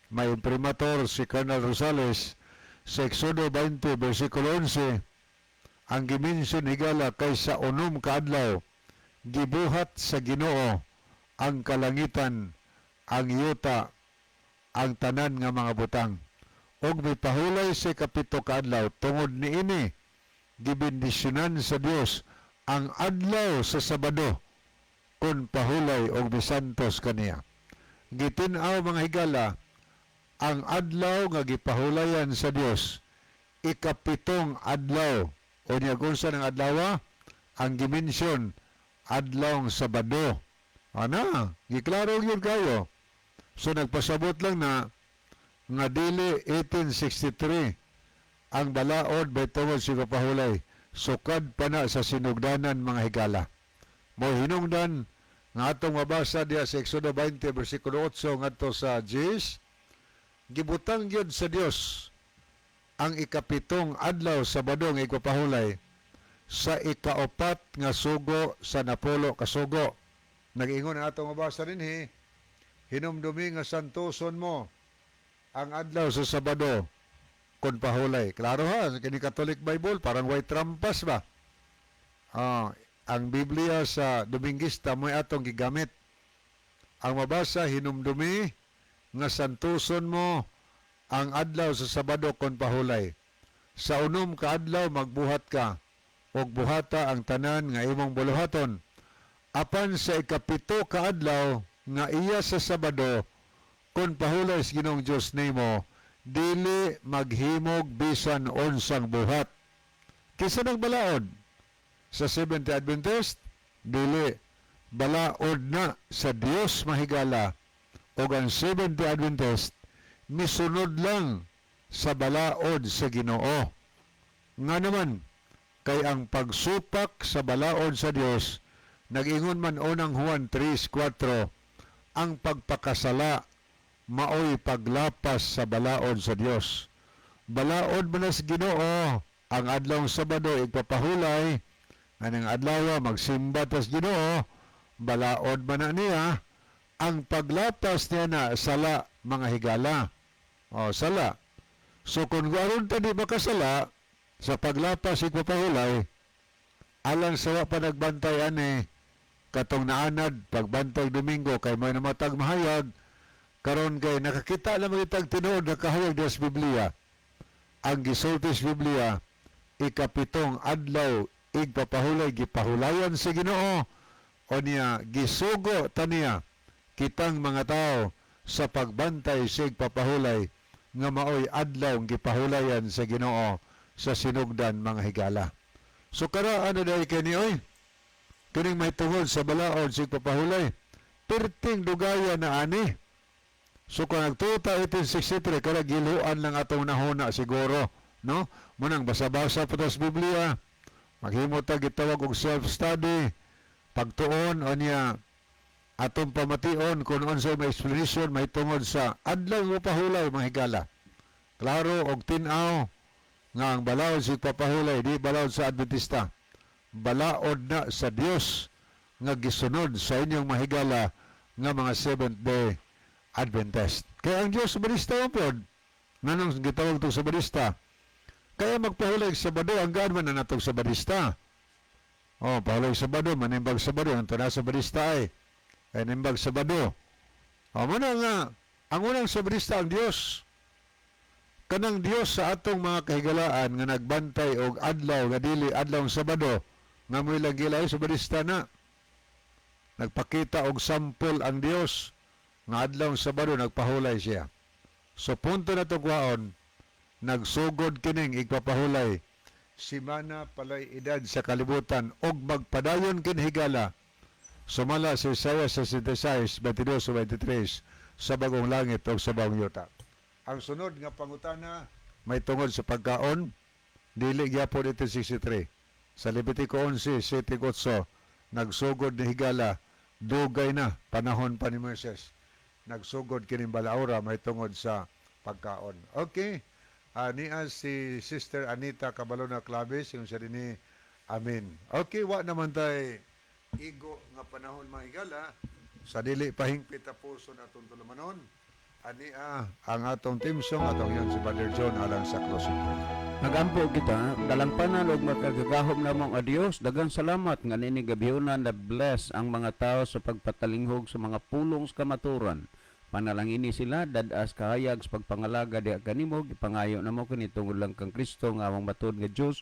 may imprimatur si Colonel Rosales, sa Exodo 20, versikulo 11, ang gi-mention, higala, kay sa 6 ka adlaw, gibuhat sa Ginoo ang kalangitan, ang yuta, ang tanan nga mga butang. Og mipahulay sa kapito ka adlaw, tungod niini gibendisyonan sa Dios ang adlaw sa Sabado kun pahulay og misantos kaniya. Gitin-aw, mga higala, ang adlaw nga gipahulayan sa Dios, ikapitong adlaw. O niya, kung sa ng adlaw ang gi-mention, adlawng Sabado. Ana, giklaro yun kayo. So nagpasabot lang na nga dili 1863 ang balaod tungod sa pahulay. Sukad pa na sa sinugdanan, mga higala. Mo hinungdan nga atong mabasa diya sa Exodo 20 versikulo 8 ngadto sa 10, gibutang gyud sa Dios ang ikapitong adlaw, Sabado nga igpapahulay, sa ikaupat nga sugo sa 10 ka sugo. Nag-ingon ang atong mabasa dinhi, "Hinumdumi nga santoson mo ang adlaw sa Sabado kon pahulay." Klaro ha, kini Catholic Bible parang white trampas ba? Ang Biblia sa Dominguista mo'y atong gigamit. Ang mabasa, "Hinumdumi nga santuson mo ang adlaw sa Sabado kon pahulay. Sa 6 ka adlaw magbuhat ka ug buhata ang tanan nga imong buluhaton. Apan sa 7 ka adlaw nga iya sa Sabado kon pahulay sa Ginoong Dios nimo, dili maghimog bisan unsang buhat." Kinsa nagbalaod? Sa Seventh Adventist? Dili. Balaod na sa Dios, mahigala. O ang Seventh Adventist misunod lang sa balaod sa Ginoo. Nga naman, kay ang pagsupak sa balaod sa Dios, nag-ingon man unang Juan 3:4, ang pagpakasala maoy paglapas sa balaod sa Dios. Balaod man na sa Ginoo ang adlawng Sabado igpapahulay, anang adlaw magsimba tas Ginoo, balaod man na niya. Ang paglapas niya na sala, mga higala. O sala. So kung aron ta di makasala sa paglapas igpapahulay, alang sa wa pa nagbantay ani, Katong naanad pagbantay Domingo kay may namatag mahayag karon kay nakakita na magitag tinuod na kahayag diha sa Biblia. Ang gisulti sa Biblia, ikapitong adlaw igpapahulay, gipahulayan sa Ginoo o niya gisugo taniya kitang mga tao sa pagbantay sa igpapahulay nga maoy adlaw gipahulayan sa Ginoo sa sinugdan, mga higala. So karaan na dahil kini oy. Kining may tungod sa balaod sa igpapahulay. Perting dugaya na ani. So kung nagtuta 1863, kada giluan lang atong nahuna siguro, no? Munang basa-basa pa ta sa Biblia. Maghimo ta gitawag og self-study. Pagtuon o niya atong pamation kung unsay may explanation may tungod sa adlaw mo pahulay, mga higala. Klaro og tin-aw nga ang balaod sa papahulay di balaod sa Adventista. Balaod na sa Dios nga gisunod sa inyong mahigala nga mga Seventh Day Adventist. Kaya ang Dios Sabadista man pod, nganong gitawag tong Sabadista? Kaya magpahulay sa Sabado, ang gaan man na natong Sabadista. Oh, pahulay sa Sabado, manimbag Sabado, ang tuna Sabadista ay, ay nimbag Sabado. O, muna nga, ang unang Sabadista ang Dios. Kanang Dios sa atong mga kahigalaan nga nagbantay og adlaw nga dili adlaw ang Sabado, nga mo'y lang Sabadista na. Nagpakita og sample ang Dios nga adlaw ang Sabado nagpahulay siya. So punto na to kwaon, nagsugod kining igpapahulay simana palay edad sa kalibutan og magpadayon kini, higala, sumala sa Isaiah 66, 22 23 sa bagong langit o sa bagong yuta. Ang sunod nga pangutana may tungod sa pagkaon, dili gyapon 1863. Sa Levitico 11, 7, 8, nagsugod ni, higala, dugay na, panahon pa ni Moises. Nagsugod kining balaora may tungod sa pagkaon. Okay. Niya si Sister Anita Cabalona Claves, yung siya din. Amen. Okay, wa naman tay igo nga panahon, mga higala, sa dili pahingpit tapuson atong tulumanon. Ania ang atong theme song, atong yan si Brother John alang sa closing prayer. Magampo kita, dalampanan og makagagahom namong a Dios, daghang salamat nga niini gabhiona na bless ang mga tao sa pagpatalinghog sa mga pulong sa kamaturan. Panalangini sila, dad-as kahayag sa pagpangalaga diha kanimo, gipangayo namo kini tungod lang kang Kristo nga among matuod nga Dios.